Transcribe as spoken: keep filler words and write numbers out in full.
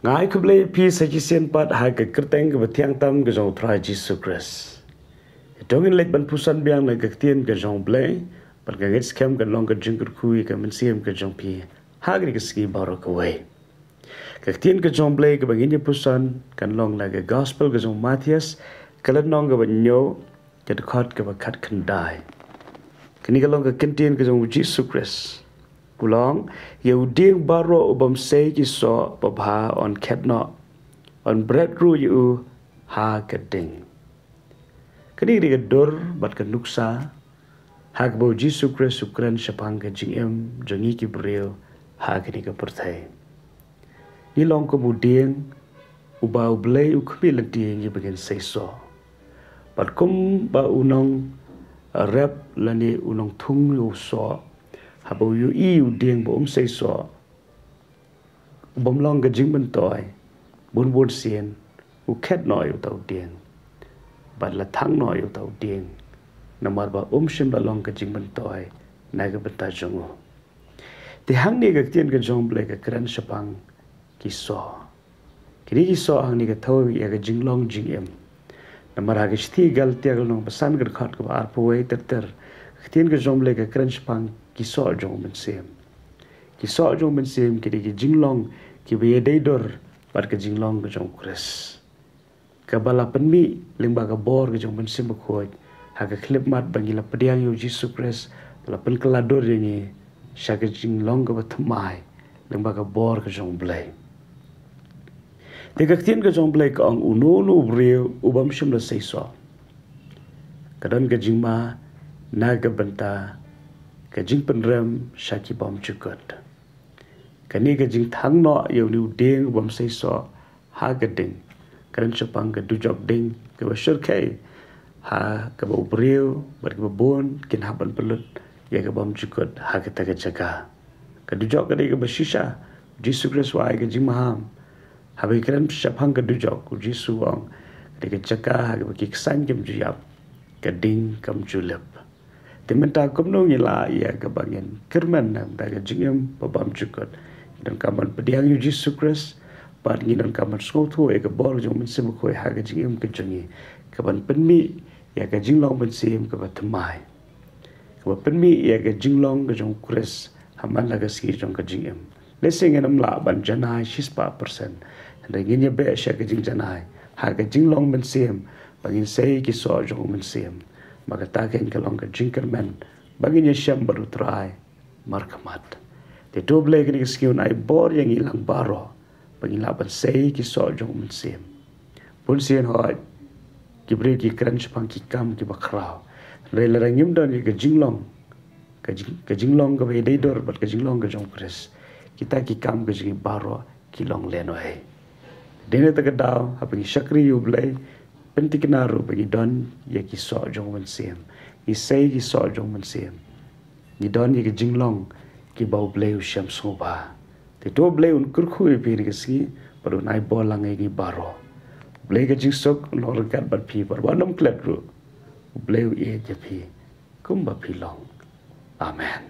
Nga ai khublei ïa phi sa shisien pat ha ka kyrteng kaba thiang tam ka jong U Trai Jisu Khrist. Ïa to ngin leit ban puson biang na ka ktien ka jong U Blei, bad ka ngeit skhem kan long ka jingkyrkhu ïa ka mynsiem ka jong phi ha kane ka sngi baroh kawei. Ka ktien ka jong U Blei kaba ngin ïa puson kan long na ka Gospel ka jong u Mathaios, ka lynnong kaba hynñiew, ka dkhot kaba khatkhyndai. Kane ka long ka ktien ka jong U Jisu Khrist. U ong, ïa u dieng baroh u bym sei ki soh babha yn khet noh, yn bret ruh ïa u ha ka ding. Kane ka dei ka dur bad ka nuksa ha kaba U Jisu Khrist u kren shaphang ka jingim jong ngi ki briew ha kane ka pyrthei. Ngi long kum u dieng uba U Blei u khmih lynti ïa ngi ba ngin sei soh. Bad kumba u nongrep lane u nongthung ïa u soh, haba u ïohi u dieng ba um sei soh, u bym long ka jingmyntoi, bun bun sien u khet noh ïa uta u dieng, bad la thang noh ïa uta u dieng, namar ba um shym la long ka jingmyntoi na ka bynta jong u. Te hangne ka ktien ka jong U Blei ka kren shaphang ki soh. Kine ki soh hangne ka thew ïa ka jinglong jingim. Namar ha ka shithi Galatia ka lynnong ba san ka dkhot kaba arphew wei ter ter, ka ktien ka jong U Blei ka kren shaphang ki soh jong u mynsiem. Ki soh jong u mynsiem ki dei ki jinglong kiba ïadei dur bad ka jinglong ka jong U Khrist, kaba la pynmih lyngba ka bor ka jong u Mynsiem Bakhuid ha ka khyllipmat ba ngi la pdiang ïa U Jisu Khrist, ba la pynkylla dur ïa ngi sha ka jinglong kaba thymmai lyngba ka bor ka jong U Blei. Te ka ktien ka jong U Blei ka ong, uno uno u briew u bym shym la sei soh, ka don ka jingma na ka bynta ka jingpynrem sha ki bymjukut. Kane ka jingthang noh ïa une u dieng u bym sei soh ha ka ding, ka kren shaphang ka dujok ding kaba shyrkhei, ha kaba u briew bad kiba bun kin hap ban pynlut ïa ka bymjukut ha kata ka jaka. Ka dujok ka dei kaba shisha. U Jisu Khrist u ai ka jingmaham. Haba ngi kren shaphang ka dujok, U Jisu u ong, ka dei ka jaka ha kaba ki ksain kim ju ïap, ka ding kam ju lip. Te mynta kumno ngi lah ïa kaba ngin kyrmen na ka bynta ka jingim ba bymjukut? Ngi donkam ban pdiang ïa U Jisu Khrist, bad ngi donkam ban sngewthuh ïa ka bor jong U Mynsiem Bakhuid ha ka jingim ka jong ngi, kaban pynmih ïa ka jinglong mynsiem kaba thymmai, kaba pynmih ïa ka jinglong ka jong U Khrist ha man la ka sngi jong ka jingim. Lehse ngin ym lah ban janai shispah persen, hynrei ngin ïa beh sha ka jingjanai ha ka jinglong mynsiem, ba ngin sei ki soh jong u mynsiem. Ba kata keiñ ka long ka jingkyrmen ba ngin ïashem bad U Trai markhmat. Te to U Blei kane ka sngi un ai bor ïa ngi lang baroh ba ngin lah ban sei ki soh jong u mynsiem. Bun sien hooid ki briew ki kren shaphang ki kam kiba khraw, hynrei lada ngim don ïa ka jinglong, ka jing, ka jinglong kaba ïadei dur bad ka jinglong ka jong U Khrist, kita ki kam ka jong ngi baroh ki long lehnohei. Dei na kata ka daw, haba ngi shakri ïa U Blei, pynthikna ruh ba ngi don ïa ki soh jong u mynsiem, ngi sei ki soh jong u mynsiem, ngi don ïa ki jinglong kiba U Blei u shem sngewbha. Te to U Blei un kyrkhu ïa phi ha kane ka sngi, bad un ai bor lang ïa ngi baroh. U Blei ka jingsuk un long ryngkat bad phi, bad wat nym klet ruh. U Blei u ïeit ïa phi kumba phi long. Amen.